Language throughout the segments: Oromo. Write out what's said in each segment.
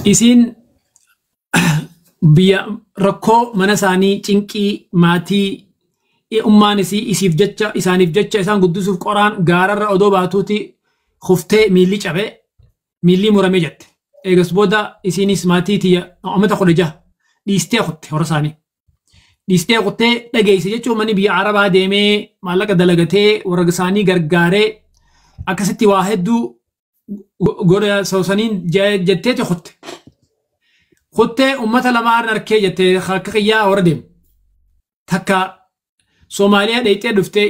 Isiin biyya rakkoo mana isaanii cinqii maatii ummaan isii isiif jecha isaaniif jecha isaan guddisuuf qoraan gaararra odoo baatuuti kuftee miilli cabee miilli murame jette. Eegas booda isiinis maatii tiyya uummata 16 dhiistee kutte hora isaanii. Dhiistee kuttee dhageesse jechuun manni biyya Arabaa deemee maallaqa dalagatee warra isaanii gargaaree akkasitti waa hedduu godha soosaniin jetteeti kutte. Kuttee uummata lamaan harkee jettee akka qiyyaa warra deemu. Takka Soomaaliyaa dheeyxee dhuftee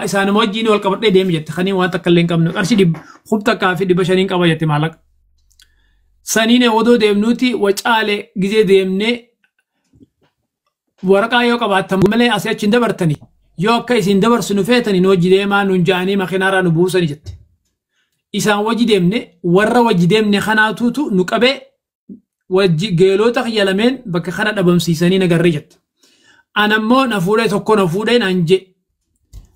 isaanuma wajjin wal qabadhee deemi jette. Kanii waan takka illee hin qabnu. Qarshii 1500 qaba jette maallaqa. Saniin odoo deemnuuti wacaale gizee deemnee waraqaa yoo qabaattan malee asii achi hin dabartani. Yoo akka isin dabarsu nu feetani nu wajji deemaa nuun ja'anii makiinaarraa nu buusani jette. Isaan wajji deemne warra wajji deemne kanaatuutu nu qabee wajji geelota kiyya lameen bakka kana dhabamsiisanii nagarree jette. Anammoo na fuudhee tokko na fuudhee naan jee.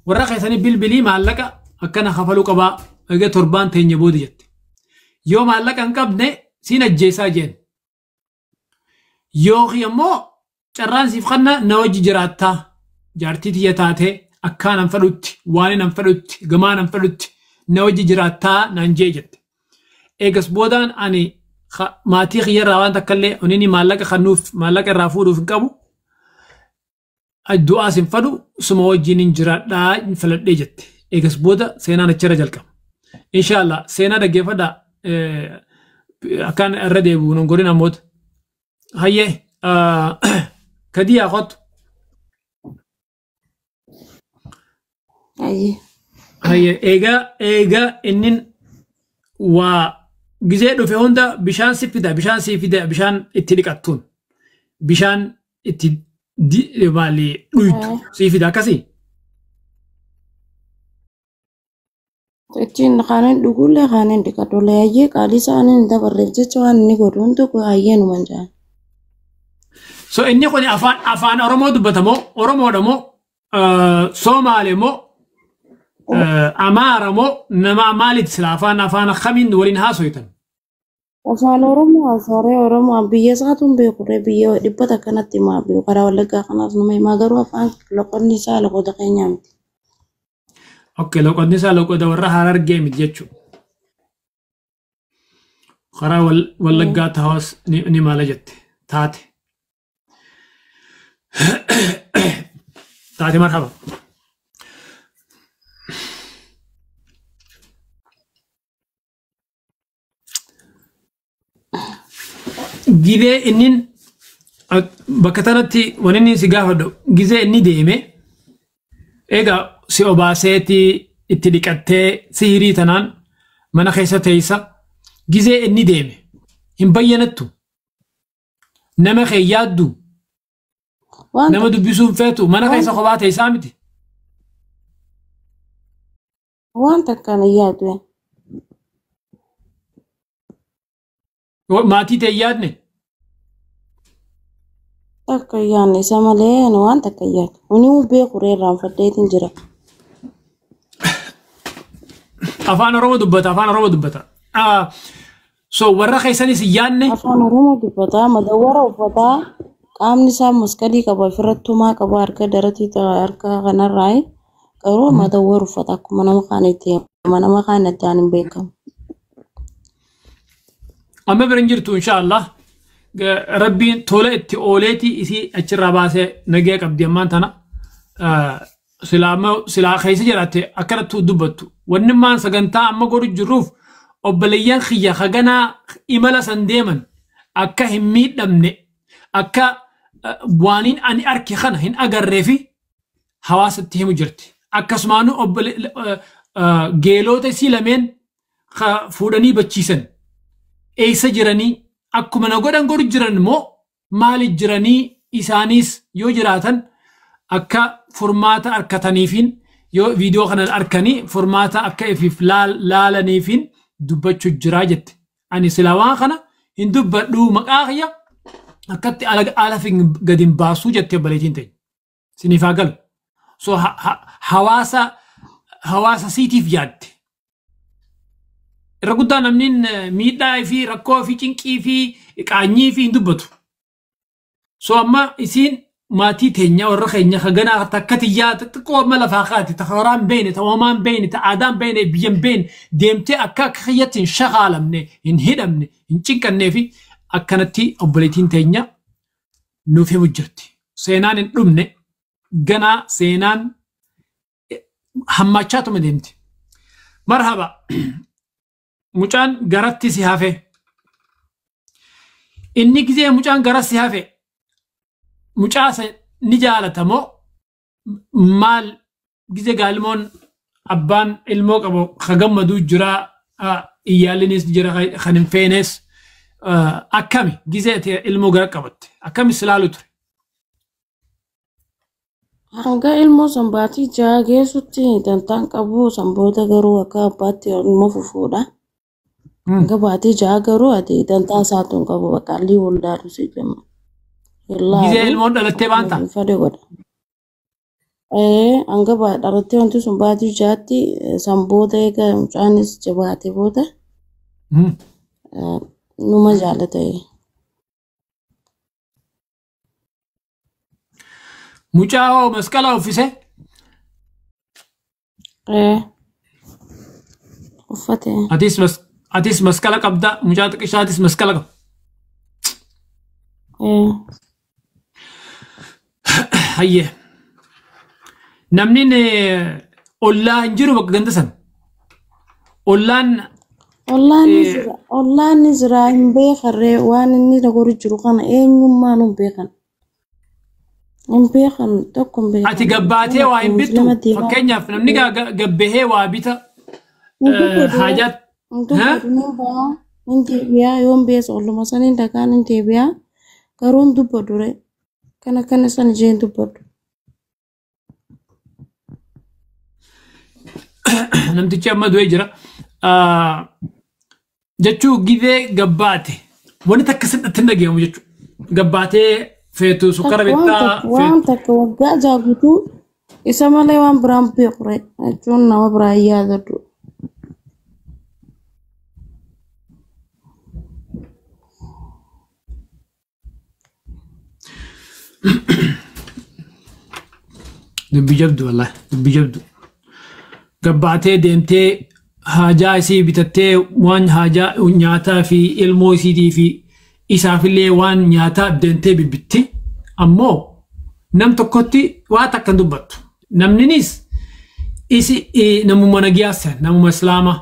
Warra keessanii bilbilii maallaqa akkana kafaluu qabaa egaa torbaan teenya booda jette. Yoo maallaqa hin qabne siin ajjeesaa jeen. Yookiin ammoo carraan siif kanna na wajji jiraattaa jaartii tiyya taatee akkaan an fedhutti waan an fedhutti gamaan an fedhutti na wajji jiraattaa naan jee jette. Eegas boodaan ani maatii kiyyarraa waan takka illee onini maallaqa kannuuf maallaqa irraa fuudhuuf hin qabu. Du'aas hin fedhu suma wajjin hin jiraadhaa hin filadhee jette. Eegas booda seenaan achirra jalqaba. Inshaallah seenaa dhaggeeffadhaa akkaan irra deebi'u nun godhin ammoota. Hayyee kadiyaa kottu. Hayyee. Hayyee eegaa inni waa gizee dhufe hunda bishaan si fida bishaan si fida bishaan itti dhiqattuun bishaan itti maali dhuytu si fida akkasii. Ittiin kaaniin dhugullee kaaniin dhiqadhullee hayyee qaalii isaanii hin dabarreef jecha waan inni godhu hundi hayyee numan jaan. So inni kun afaan Oromoo dubbata moo Oromoodha moo Soomaalee moo Amaara moo nama maaliiti sila afaan akkamiin waliin haasoytan? Afaan Oromoo afaaree Oromoo biyya isaatu hin beeku biyya dhibbata kanatti himaa beeku karaa Wallaggaa kanaas nama himaa garuu afaan loqonni isaa loqoda keenyaa miti. Okay, loqonni isaa loqoda warra Harargee miti jechuudha. Karaa Wallaggaa taa'us ni maala jette taate. Taate marhaba. Gizee inni bakka tanatti waan inni si gaafadhu gizee inni deeme egaa si obaaseeti itti dhiqattee sihirii tanaan mana keessa teessa gizee inni deeme hin bayyanattu nama kee yaaddu nama dubbisuun feetu mana keessa kophaa teessaa miti. Waan takkaan hin yaaddu. Maatii ta'e yaadne? Takka hin yaadne isa malee ani waan takka hin yaadne. Inni beeku irraanfadheetiin jira. Afaan Oromoo dubbata, afaan Oromoo dubbata. So warra keessanis hin yaadne? Afaan Oromoo dubbata, madawwara uffataa, qaamni isaa maskalii qaba, ofirratti tumaa qaba, harka daratii harka kanarraa garuu madawwara uffata akkuma nama kaanitti nama kaan addaan hin beekamu. Amma bira hin jirtu inshaallah. Rabbiin tola itti ooleeti isii achirraa baasee nagee qabdi ammaan tana. Silaa keessa jiraatte akkanatti dubbattu. Wanni maan sagantaa amma godhu jirruuf obboleeyyan kiyya haganaa imala san deeman akka hin miidhamne akka waaniin ani arke kana hin agarree fi hawaasatti himu jirti. Akkasumaanuu geelota isii lameen fuudhanii bachiisan. Eessa jiranii akkuma na godhan godhu jiran immoo maali jiranii isaanis yoo jiraatan akka furmaata harkataniifin yoo viidiyoo kana arkanii furmaata akka ifiif laalaniifin dubbachuu jiraa jette. Ani sila waan kana hin dubbadhu maqaa kiyya akkatti ala gadi hin baasuu jettee obboleettiin teenya. Siniif haa galu. So hawaasa siitiif yaadde. Irra guddaa namni miidhaa fi rakkoo fi cinqii fi qaanyii fi hin dubbatu. So amma isiin maatii teenya warra keenya ka ganaa takka tiyyaa xixiqqoo amma lafaa kaate ta horaa hin beekne ta uumamaa hin beekne ta aadaa hin beekne biyya hin beekne deemtee akka akka kiyyatti hin shakaalamne hin hidhamne hin cinqannee fi akkanatti obboleettiin teenya nuuf himu jirti. Seenaan hin dhumne ganaa seenaan hammaachaatuma deemti. Marhaba mucaan garatti si hafe. Inni gizee mucaan garatti si hafe mucaa san ni jaalata moo maal gizee gaalmoon abbaan ilmoo qabu ka gammaduu jira iyyaalinis jira kan hin feenes akkami gizee ati ilmoo gara qabatte akkami si laalu ture. Hanga ilmoo san baatii 6 geessutti dantaan qabu san booda garuu akka abbaatti ilmoo fufuudha. Hanga baatii 6 garuu ati dantaa isaatu hin qabu bakka allii waldaalu si jenna. Gizee ilmoon dhalattee baanta? Fedhe godha. Hanga dhalattee wanti sun baatii 6tti san booda eega mucaanis jabaate booda numa jaalata. Mucaa hoo masqala uffise? Uffate. Atis masqala qabda mucaa xiqqishaatis masqala qaba. Hayyee. Namni ollaa hin jiru bakka ganda sana. Ollaan Ollaan ni jira hin beekarree waan inni godhu jiru kana eenyummaan hin beekan. Hin beekan tokko hin beekan. Ati gabbaatee waa hin bittu fakkeenyaaf namni gabbahee waa bita haajaat. Hin deebi'aa yoon beesa olluma saniin dhagaan hin deebi'aa garuu hin dubbadhu ree kana kana san ijee hin dubbadhu. Namtichi amma du'ee jira. Jechuu gizee gabbaate wanti takka sirriitti hin dhagahamu jechuudha. Gabbaatee feetu sukkara bittaa. Waan takka waggaa 6 guutuu isa malee waan biraan beeku ree jechuun nama biraa hin yaadadhu. Dubbi jabdu wallahi dubbi jabdu. Gabbaatee deemtee haajaa isii bitattee waan haajaa nyaataa fi ilmoo isiitii fi isaafillee waan nyaataa deemtee bibbitti ammoo nam tokkotti waa takka hin dubbattu. Namninis isi namuma nagiyaasa namuma islaamaa.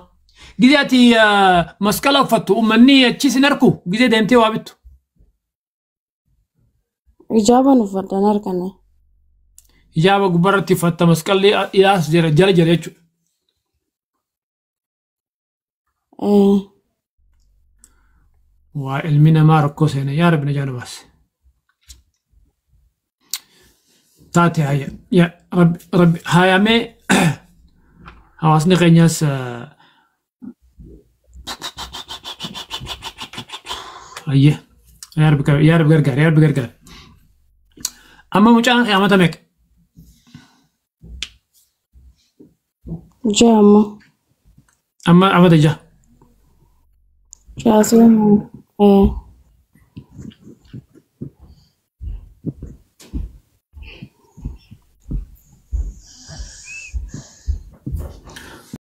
Gizee ati masqala uffattu uummanni achis hin arku gizee deemtee waa bittu. Hijaaban uffadhan harkane. Hijaaba gubbaarratti uffatta masqalli ilaas jala jala jechuudha. Waa ilmi namaa rakkoo seene yaa rabbi na jala baase. Taate haya yaa rabbi rabbi hayamee hawaasni keenyas hayyee yaa rabbi yaa rabbi gargaar yaa rabbi gargaar. Amma mucaan qiyaamata meeqa? 6 amma. Amma amata 6. 6 seenaa.